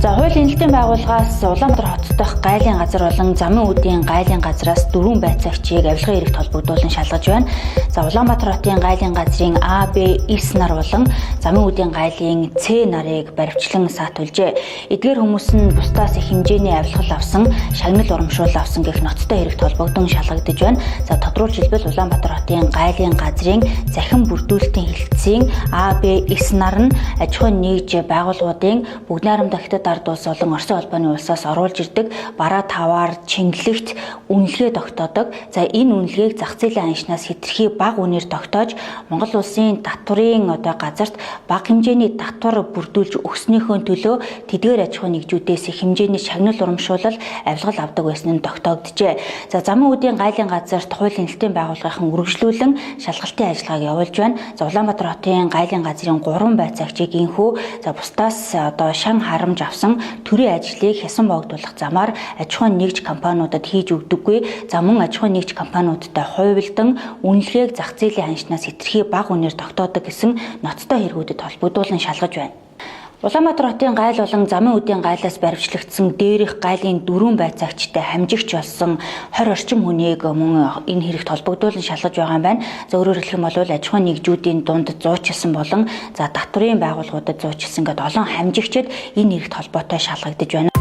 За, хуулийн энэлтийн байгууллагаас Улаанбаатар хот дахь гайлын газар болон замын үүдийн гайлын газраас дөрвөн байцаагчийг авилгын хэрэгт холбогдуулан шалгаж байна. За, Улаанбаатар хотын гайлын газрын А, Б, С нар болон замын үүдийн гайлын С нарыг баривчлан саатуулжээ. Эдгээр хүмүүс нь бусдаас их хэмжээний авилгал авсан, шагнал урамшуул авсан гэх ноцтой хэрэгт холбогдон шалгагдаж байна. За, тодруулж хэлбэл, Улаанбаатар хотын гайлын газрын захин бүрдүүлэлтийн хэлтсийн А, Б, С нар нь аж ахуйн нэгж байгууллагуудын Бүгд Найрамдах Хятад ард улс болон Оросын холбооны улсаас оруулж ирдэг бараа таваар чингэлэгт үнэлгээ тогтоодог. За, энэ үнэлгээг зах зээлийн ханшнаас хэтэрхий бага үнээр тогтоож, Монгол улсын татварын одоо газарт бага хэмжээний татвар бүрдүүлж өгснийхөө төлөө тэдгээр аж ахуйн нэгжүүдээс их хэмжээний шагнал урамшуулал, авилгал авдаг байсан нь тогтоогджээ. За, замын үүдийн гайлын газарт хуулийн энэлтийн байгууллагын үргэлжлүүлэн шалгалтын ажиллагааг явуулж байна. За, Улаанбаатар хотын гайлын газрын 3 байцаагчийг инхүү за бусдаас одоо шан харамж авсан төрийн ажлыг хясан боогдуулах замаар аж ахуйн нэгж компаниудад хийж өгдөггүй. За, мөн аж ахуйн нэгж компаниудтай хувилдан үнэлгээг зах зээлийн ханшнаас хэтэрхий бага үнээр тогтоодог гэсэн ноцтой хэрэгүүдэд холбогдуулан шалгаж байна. Улаанбаатар хотын гайл болон замын үүдийн гайлаас баривчлагдсан дээрх гайлын дөрвөн байцаагчтай хамжигч болсон 20 орчим хүнийг мөн энэ хэрэгт холбогдуулан шалгаж байгаа юм байна. За, өөрөөр хэлэх юм бол аж ахуйн нэгжүүдийн дунд зуучилсан болон за татварын байгууллагуудад зуучилсан гэдээ олон хамжигчид энэ хэрэгт холбоотой шалгагдаж байна.